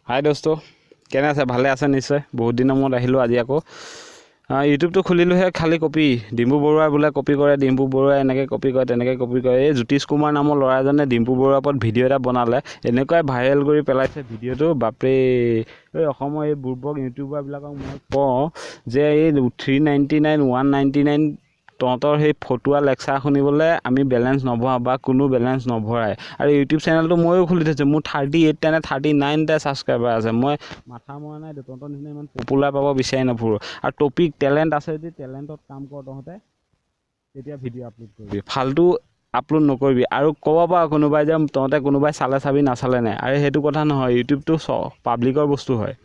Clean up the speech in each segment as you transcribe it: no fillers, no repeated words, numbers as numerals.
হাই দোস্ত, কেনে আছে? ভালে আছে নিশ্চয়। বহুত দিনৰ মূৰত আহিলোঁ আজি আকৌ। ইউটিউবটো খুলিলোঁহে, খালী কপি। ডিম্পু বৰুৱাই বোলে কপি কৰে, ডিম্পু বৰুৱাই এনেকৈ কপি কৰে, তেনেকৈ কপি কৰে। এই জ্যোতিষ কুমাৰ নামৰ ল'ৰা এজনে ডিম্পু বৰুৱাৰ ওপৰত ভিডিঅ' এটা বনালে, এনেকুৱাই ভাইৰেল কৰি পেলাইছে ভিডিঅ'টো, বাপৰে। এই অসমৰ এই বুৰ্বক ইউটিউবাৰবিলাকক মই কওঁ যে এই 399, 199 তহঁতৰ সেই ফটুৱা লেকচাৰ শুনিবলৈ আমি বেলেঞ্চ নভৰাওঁ বা কোনো বেলেঞ্চ নভৰায়। আৰু ইউটিউব চেনেলটো ময়ো খুলি থৈছোঁ, মোৰ 38টা নে 39টা ছাবস্ক্ৰাইবাৰ আছে। মই মাথা মৰা নাই, তহঁতৰ নিচিনা ইমান পপুলাৰ পাব বিচাৰি নুফুৰোঁ। আৰু টপিক টেলেণ্ট আছে যদি টেলেণ্টত কাম কৰ তহঁতে, তেতিয়া ভিডিঅ' আপলোড কৰিবি, ফাল্টু আপলোড নকৰিবি। আৰু ক'ব পাৰ কোনোবাই যে তহঁতে কোনোবাই চালে চাবি, নাচালে নাই। আৰু সেইটো কথা নহয়, ইউটিউবটো পাব্লিকৰ বস্তু হয়,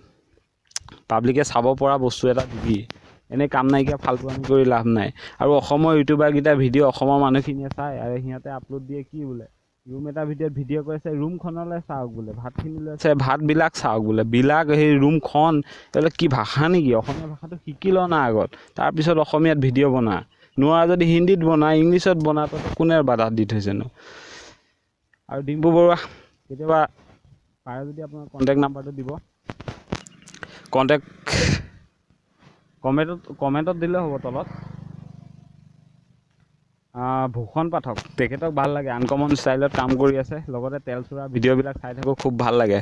পাব্লিকে চাব পৰা বস্তু এটা দিবি। এনেই কাম নাইকিয়া ফাল্টুৱামি কৰি লাভ নাই। আৰু অসমৰ ইউটিউবাৰকেইটাৰ ভিডিঅ' অসমৰ মানুহখিনিয়ে চায় আৰু সিহঁতে আপলোড দিয়ে কি বোলে, ৰুম এটা ভিডিঅ'ত ভিডিঅ' কৰিছে, ৰুমখনলৈ চাওক বোলে, ভাতখিনি লৈছে, ভাতবিলাক চাওক বোলে, বিলাক সেই ৰুমখন, এইবিলাক কি ভাষা নেকি? অসমীয়া ভাষাটো শিকি ল না আগত, তাৰপিছত অসমীয়াত ভিডিঅ' বনা। নোৱাৰা যদি হিন্দীত বনা, ইংলিছত বনা, তহঁতক কোনে বাধা দি থৈছেনো? আৰু ডিম্পু বৰুৱা, কেতিয়াবা পাৰে যদি আপোনাৰ কণ্টেক্ট নাম্বাৰটো দিব, কণ্টেক্ট কমেণ্টত দিলেও হ'ব তলত। ভূষণ পাঠক, তেখেতক ভাল লাগে, আনকমন ষ্টাইলত কাম কৰি আছে, লগতে তেল চোৰা ভিডিঅ'বিলাক চাই থাকোঁ, খুব ভাল লাগে।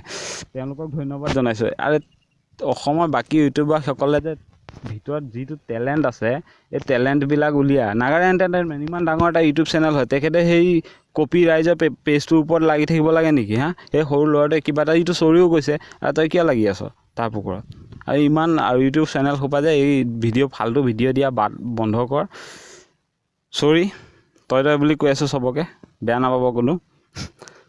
তেওঁলোকক ধন্যবাদ জনাইছোঁ। আৰু অসমৰ বাকী ইউটিউবাৰসকলে যে ভিতৰত যিটো টেলেণ্ট আছে, এই টেলেণ্টবিলাক উলিয়া। নাগাৰা এণ্টাৰটেইনমেণ্ট ইমান ডাঙৰ এটা ইউটিউব চেনেল হয়, তেখেতে সেই কপি ৰাইজৰ পেজটোৰ ওপৰত লাগি থাকিব লাগে নেকি? হা, সেই সৰু ল'ৰাটোৱে কিবা এটা ইটো চৰিও গৈছে আৰু তই কিয় লাগি আছ তাৰ পুকুৰত? আৰু ইমান আৰু ইউটিউব চেনেল সোপা যে এই ভিডিঅ' ফাল্টু ভিডিঅ' দিয়া বাদ বন্ধ কৰ। চৰি, তই তই বুলি কৈ আছোঁ চবকে, বেয়া নাপাব কোনো।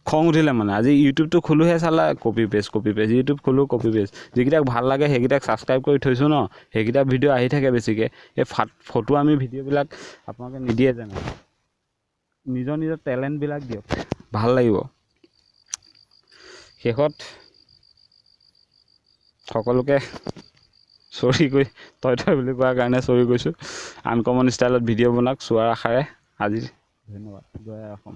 খং উঠিলে মানে আজি ইউটিউবটো খোলোহে চালা copy paste, copy paste, YouTube খোলোঁ কপি পেষ্ট। যিকেইটাক ভাল লাগে সেইকেইটাক ছাবস্ক্ৰাইব কৰি থৈছোঁ ন, সেইকেইটা ভিডিঅ' আহি থাকে বেছিকৈ। এই ফটো আমি ভিডিঅ'বিলাক আপোনালোকে নিদিয়ে যেনে নিজৰ নিজৰ টেলেণ্টবিলাক দিয়ক, ভাল লাগিব। শেষত সকলোকে চৰি কৈ, তই তই বুলি কোৱাৰ কাৰণে চৰি কৈছোঁ। আনকমন ষ্টাইলত ভিডিঅ' বনাওক, চোৱাৰ আশাৰে আজি ধন্যবাদ। জয় অসম।